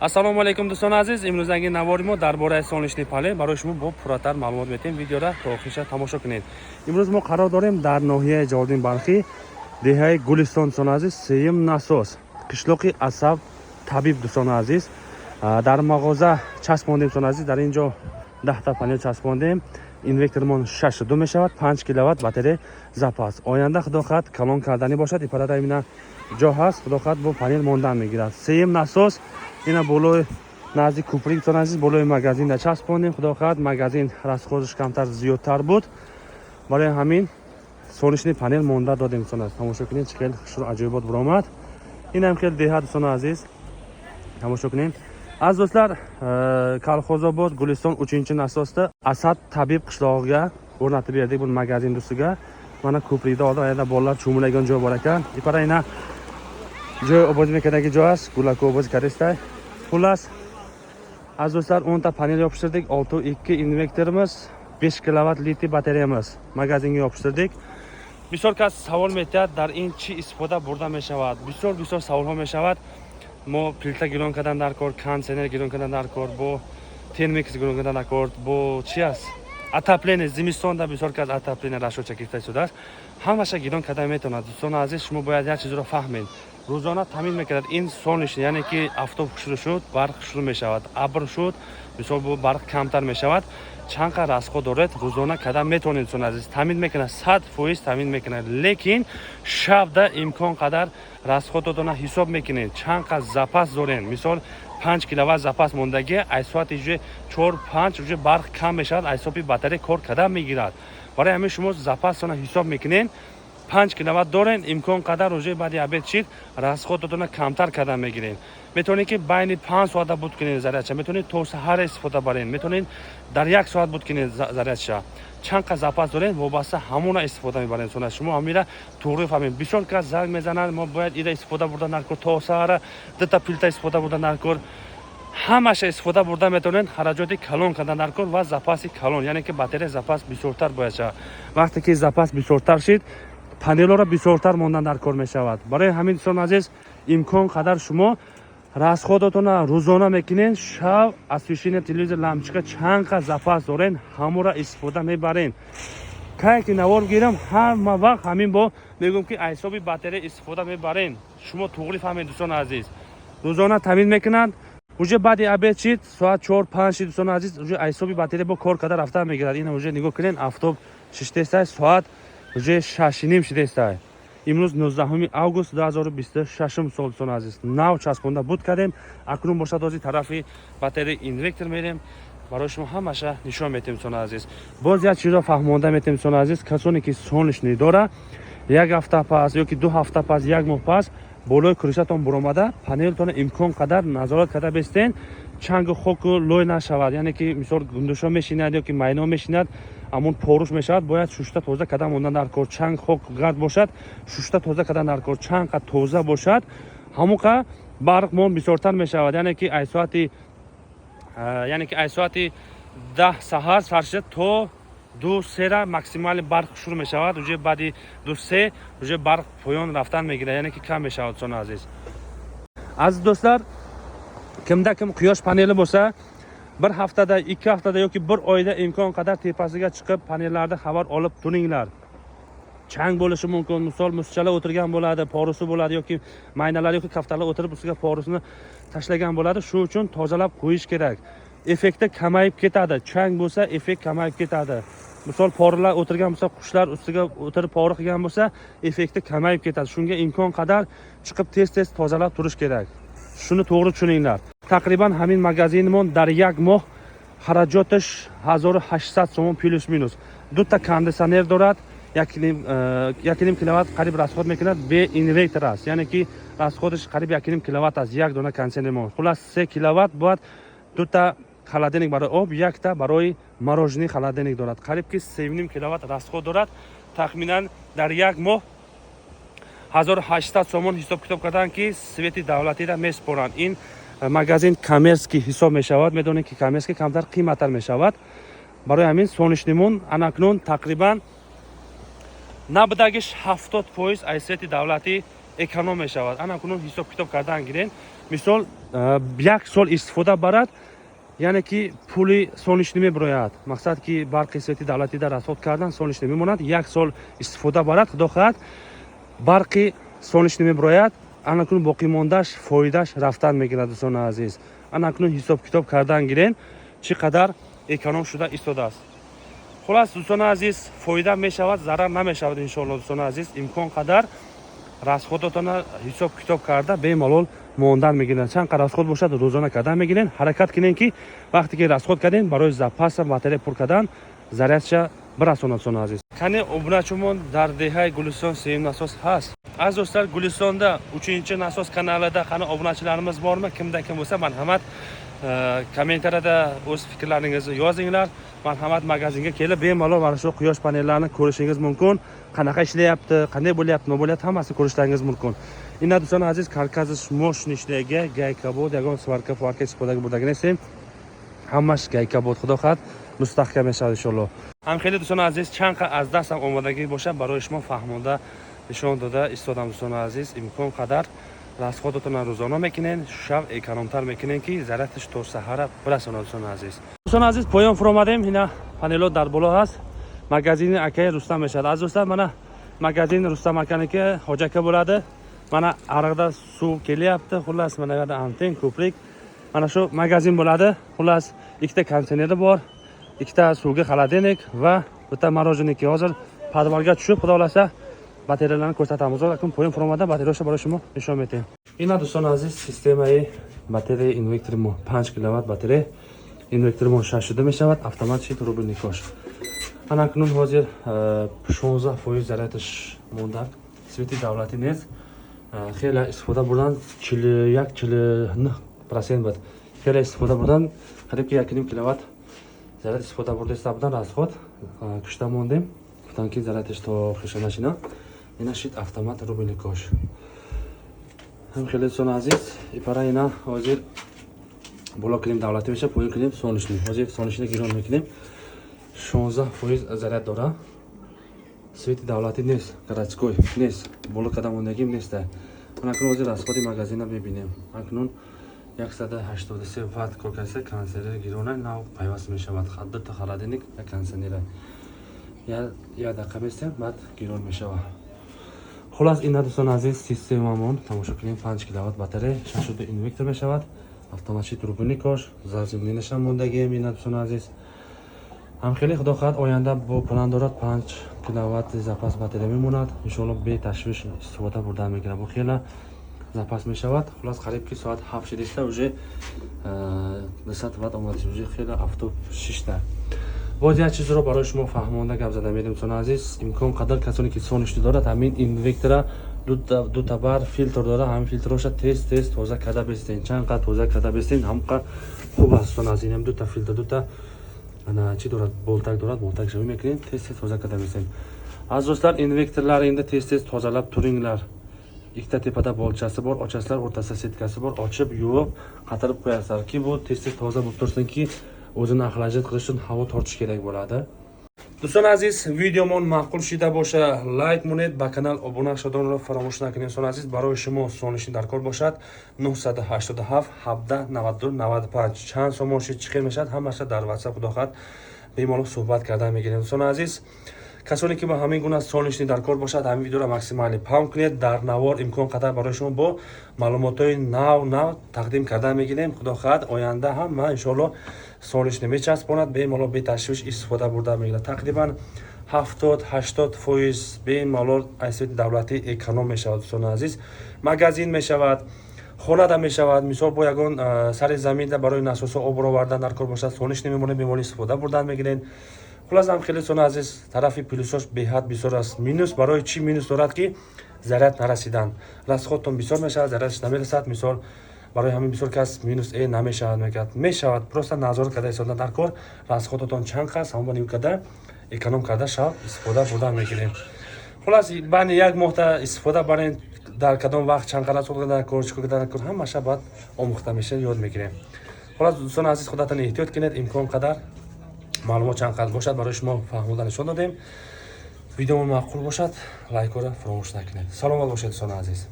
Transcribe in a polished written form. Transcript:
Ассалому алайкум, дӯстони азиз. Имрӯзаги навори мо дар бораи солнечный панел. Барои шумо бо пурратар маълумот метиҳем. Видеора то охириша тамошо кунед. Имрӯз мо қарор дорем дар ноҳияи Ҷалолиддин Балхӣ, деҳаи Гулистон, дӯстони азиз, сеюм насос, қишлоқи Асаб Табиб. Дӯстони азиз, дар мағоза часпондем. Дӯстони азиз, дар ин ҷо 10-та панел часпондем. Инвертормон 6,2 мешавад, 5 киловатт батарея запас. Оянда, худо хоҳад, калон карданӣ бошад. Ипарада имина ҷо ҳаст, худо хоҳад, бо панел мондан мегирад. Сеюм насос ина болои назди куприк, дӯстони азиз, болои магазин часпондем. Худо хоҳад, магазин расход аш камтар зиёдтар буд, барои ҳамин солнечный панел монда додем. Дӯстони азиз, тамошо кунед, чӣ хел хушрӯ, аҷоибот буромад. Инам хел деҳа, дӯстони азиз, тамошо кунед. Aziz do'stlar, Kolxozobod, Guliston, 3-nasosda Asad Tabib qishlog'iga o'rnatib berdik bu magazin ustiga. Mana ko'prikda oldin yerda bolalar cho'miladigan joy bor ekan. Ipara ina joy obod mekadagi joy ast, gulako obod karistay. Xullas, aziz do'stlar, 10 ta panel yopishtirdik, 6,2 invertorimiz, 5 kilovat litiy batareyamiz magazinga yopishtirdik. Бисёр кас савол метиҳад, дар ин чӣ истифода бурда мешавад. Бисёр бисёр саволҳо мешавад. Мо плита гирон кардан дар кор, кондитсионер гирон кардан дар кор, бо термикс гирон кардан дар кор, бо чи аст, отопление. Зимистонда бисёр кас отопление расчёт ша гирифта истодааст, ҳамаша гирон карда метавонад. Дӯстони азиз, шумо бояд як чизро фаҳмед: рӯзона таъмин мекунад ин солнечный, яъне ки афтоб хушрӯ шуд, барқ хушрӯ мешавад, абр шуд, мисол, бо барқ камтар мешавад. Чанд қадр расход доред, рӯзона карда метавонед. Дӯстони азиз, таъмин мекунад, 100% таъмин мекунад, лекин шабда имкон қадар расход отона ҳисоб мекунед, чанд қадр запас дорем. Мисол, 5 киловатт запас мондагӣ, аз соати уже 4-5 уже барқ кам мешавад, аз ҳисоби батарея кор карда мегирад. Барои ҳамин шумо запас тона ҳисоб мекунед. 5 киловатт дорен, имкон қадар уже баъди обед шид, расход отона камтар карда мегирем. Метавонед, ки байни 5 соата буд кунед заряд ша, метавонед то саҳар истифода баред, метавонед дар як соат буд кунед заряд ша. Чанд қад запас доред, вобаста ҳамона истифода мебаред. Сона шумо ҳамира туғри фаҳмед. Бисёр кас занг мезананд: мо бояд ира истифода бурда наркор, то саҳара дута плита истифода бурда наркор. Ҳамаша истифода бурда метавонед, хараҷоти калон кардан дар кор ва запаси калон, яъне ки батарея запас бисёртар бояд шавад. Вақте ки запас бисёртар шид, панелҳоро бисёртар мондан дар кор мешавад. Барои ҳамин, дӯстони азиз, имкон қадар шумо расход отона рӯзона мекунед, шаб освещение, телевизор, лампочка, чанд қад запас дорен, ҳамонро истифода мебарен. Кае ки навор гирам, ҳама вақт ҳамин бо мегӯм, ки аз ҳисоби батарея истифода мебарен. Шумо туғри фаҳмед, дӯстони азиз, рӯзона таъмин мекунанд. Уже баъди обед шид, соат 4-5 шид, дӯстони азиз, уже аз ҳисоби батарея бо кор карда рафта мегирад. Ина уже нигоҳ кунед, афтоб шиштестай, соат уже 6:30 шидестай. Имрӯз 19 август 2026 сол, дӯстони азиз, нав часпонда буд кардем. Акнун бошад, ози тарафи батареи инвертор мерем, барои шумо ҳамаша нишон метем. Дӯстони азиз, боз як чизро фаҳмонда метем. Дӯстони азиз, касоне ки солнечный дора, як ҳафта пас ё ки 2 ҳафта пас, як моҳ пас болои крыша тон буромада, панелтона имкон қадар назорат карда бестен, чангу хоку лой нашавад. Яъне ки, мисол, гундушо мешинад ё ки майно мешинад, амон поруш мешавад, бояд шушта тоза карда мондан дар кор. Чанг, хок, гард бошад, шушта тоза кардан дар кор. Чанд қад тоза бошад, ҳамон қа барқ мон бисёртар мешавад. Яъне ки аз соати 10 саҳар сар шуда то 2-сера максимальный барқ шурӯъ мешавад. Уже баъди 2-се уже барқ поён рафтан мегирад, яъне ки кам мешавад. Дӯстони азиз, aziz do'stlar, kimda kim quyosh paneli bo'lsa, bir haftada, 2 haftada yoki bir oyda imkon qadar tepasiga chiqib, panellarni xabar olib turinglar. Chang bo'lishi mumkin, misol, musichalar o'tirgan bo'ladi, porusi bo'ladi yoki maynalar yoki kaftarlar o'tirib, ustiga porusini tashlagan bo'ladi. Shu uchun tozalab qo'yish kerak. Effekti kamayib ketadi. Chang bo'lsa, effekt kamayib ketadi. Misol, porilar o'tirgan bo'lsa, qushlar ustiga o'tirib pori qilgan bo'lsa, effekti kamayib ketadi. Shunga imkon qadar chiqib, tez tez tozalab turish kerak. Shuni to'g'ri tushuninglar. Taqriban ҳамин magazinimon дар як моҳ хараҷоташ 1800 сомон, плюс минус. Дута кондитсионер дорад, 1,5 киловатт қариб расход мекунад, бе инвертор аст, яъне ки расход аш қариб 1,5 киловатт аст як дона кондитсионер. Хулас, 3 киловатт бояд. Дута холодильник барои об, якта барои мороженое холодильник дорад, қариб ки 3,5 киловатт расход дорад. Тахминан дар як моҳ 1800 сомон ҳисоб китоб карданд, ки свет и давлатиро месупоранд. Ин магазин коммерческий ҳисоб мешавад. Медонед, ки коммерческий камтар қиматтар мешавад. Барои ҳамин солнечный мон анакнун тақрибан набудагиш 70% аз свет и давлатӣ эконом мешавад. Анакунун ҳисоб китоб кардан гирен. Мисол, як сол истифода барад, яъне ки пули солнечный мебирояд. Мақсад, ки барқи свети давлатида расход кардан, солнечный мемонад. Як сол истифода барад, худо хоҳад, барқи солнечный мебирояд. Анакунун боқимондааш фоидааш рафтан мегирад. Дӯстони азиз, анакунун ҳисоб китоб кардан гирен, чӣ қадар эконом шуда истодааст. Хулас, дӯстони азиз, фоида мешавад, зарар намешавад, иншоалло. Дӯстони азиз, имкон қадар расходотона ҳисоб китоб карда, бемалол мондан мегиранд. Чанд қад расход бошад, рӯзона кардан мегирен. Ҳаракат кунем, ки вақте ки расход кардем, барои запаса батарея пур кардан зарядша бирасонад. Дӯстони азиз, кани обуначумон дар деҳаи Гулистон сеюм насос ҳаст. Aziz do'stlar, Gulistonda 3 nasos kanalida qani obunachilarimiz bormi? Kimda kim bo'lsa, marhamat, kommentariyada o'z fikrlaringizni yozinglar. Marhamat, magazinga kelib, bemalol mana shu quyosh panellarini ko'rishingiz mumkin. Qanaqa ishlayapti, qanday bo'lyapti, nima bo'lyapti, hammasini ko'rishlaringiz mumkin. Ина, дӯстони азиз, каркасаш мощный шлега, гайкабод, ягон сварка фарка истифодаги бурдаги нестем. Ҳамаш гайкабод, худо хоҳад, мустаҳкам мешавад, иншоалло. Ҳам хеле, дӯстони азиз, чанд қа аз дастам омодагӣ бошад, барои шумо фаҳмонда, нишон дода истодам. Дӯстони азиз, имкон қадар расходотона рӯзона мекунен, шаб экономтар мекунен, ки зарядаш то саҳара бирасонад. Дӯстони азиз, поён фуромадем. Ина панело дар боло ҳаст. Магазини акаи Рустам мешавад. Аз дӯстан, мана магазин Рустам аканики, Хоҷака bo'ladi. Mana ariqda suv kelyapti. Xullas, mana bu yerda anten, ko'prik, mana shu magazin bo'ladi. Xullas, ikkita konditsioneri bor, ikkita suvga холодильник va bitta мороженое. Hozir podvalga tushib, xudo xohlasa, батарея larni ko'rsatamiz. Акун поён фуромада, батарея ша барои шумо нишон медиҳем. Ина, дӯстони азиз, системаи батареяи инвертори мо 5 киловатт батарея. Инвертори мо шашуда мешавад, автомат шид, рубильникош. Ана акнун ҳозир 16% зарядаш монда. Свети давлатӣ нест. Хеле истифода бурдан, 41, 49% буд. Хеле истифода бурдан, қариб ки 1,5 киловатт заряд истифода бурда иста будан. Расход кушта мондем, гуфтам, ки зарядаш то хиша нашина. Ина шид автомат, рубильникош. Ҳам хеле, дӯстони азиз, ипара. Ина ҳозир боло кунем, давлатӣ меша, поён кунем, солнечный. Ҳозир солнечный гирон мекунем. 16% заряд дора. Свети давлатӣ нест, городской нест, боло када мондагим неста. Ман акнун ҳозир расходи магазина мебинем. Акнун 183 ватт кор карда. Кондиционер гирона, нав пайваст мешавад. Дута холодильник, як кондиционера. Як дақиқа местем, баъд гирон мешавад. Хулас, ина, дӯстони азиз, системамон тамошо кунем. 5 киловатт батарея, шашуду инвертор мешавад, автоматик рубильникош, заземление шам мондагием. Ина, дӯстони азиз, ҳам хеле, худо хоҳад, оянда бо план дорад, 5 киловатт запас батарея мемонад, иншоалло, беташвиш истифода бурда мегирад, бо хела запас мешавад. Хулас, қариб ки соат 7 шидиста, уже 200 ватт омадиш, уже хеле афтоб шишта. Боз як чизро барои шумо фаҳмонда гап зада медем. Дӯстони азиз, имкон қадар касоне ки солнечный дорад, ҳамин инвертора дута бар филтр дора, ҳамин филтроша тез тез тоза карда бестен. Чанд қад тоза карда бестен, ҳамон қад хуб аст. Дӯстони азиз, инам дута филтр, дута ана чӣ дорад, болтак дорад, болтак шавӣ мекунем, тез тез тоза карда бестен. Aziz do'stlar, invertorlar endi tez tez tozalab turinglar. Ikkita tepada bolchasi bor, ochasizlar, o'rtasida setkasi bor, ochib, yuvib, qatirib qo'yasizlarki, bu tez tez toza bo'lib tursinki, o'zini охлаждать qilish uchun havo tortish kerak bo'ladi. Дӯстони азиз, видеомон маъқул шида боша, лайк монед, ба канал обуна шуданро фаромӯш накунед. Дӯстони азиз, барои шумо солнечный дар кор бошад, 987 17 92 95. Чанд сомон шид, чӣ хел мешавад, ҳамаша дар WhatsApp, худо хоҳад, бемалол суҳбат кардан мегирем. Дӯстони азиз, касоне ки ба ҳамин гуна солнечный дар кор бошад, ҳамин видеоро максимально паҳн кунед. Дар навор имкон қадар барои шумо бо маълумотҳои нав нав тақдим кардан мегирем. Худо хоҳад, оянда ҳам ман, иншоалло, солнечный мечаспонад, бемалол, беташвиш истифода бурда мегирад. Тақрибан 70-80% бемалол аз свети давлатӣ эконом мешавад. Дӯстони азиз, магазин мешавад, хонада мешавад. Мисол, бо ягон сари заминда барои насосо об баровардан дар кор бошад, солнечный мемонед, бемалол истифода бурдан мегиред. Хулас, ҳам хеле, дӯстони азиз, тарафи плюсош беҳад бисёр аст. Минус барои чӣ минус дорад? Ки заряд нарасидан, расходтон бисёр мешавад, зарядш намерасад. Мисол, барои ҳамин бисёр кас минус э намешавад мегӯяд. Мешавад, просто назорат карда истодан дар кор. Расходотон чанд қас, ҳамон ним карда, эконом карда, шаб истифода бурдан мегирем. Хулас, баъди як моҳта истифода барен, дар кадом вақт чанд қад расход кардан кор, чӣ кор кардан кор, ҳамаша баъд омӯхта мешавад, ёд мегирем. Хулас, дӯстони азиз, худатон эҳтиёт кунед. Имкон қадар маълумот чанд қад бошад, барои шумо фаҳмода нишон додем. Видеомон маъқул бошад, лайкҳоро фаромӯш накунед. Саломат бошед, дӯстони азиз.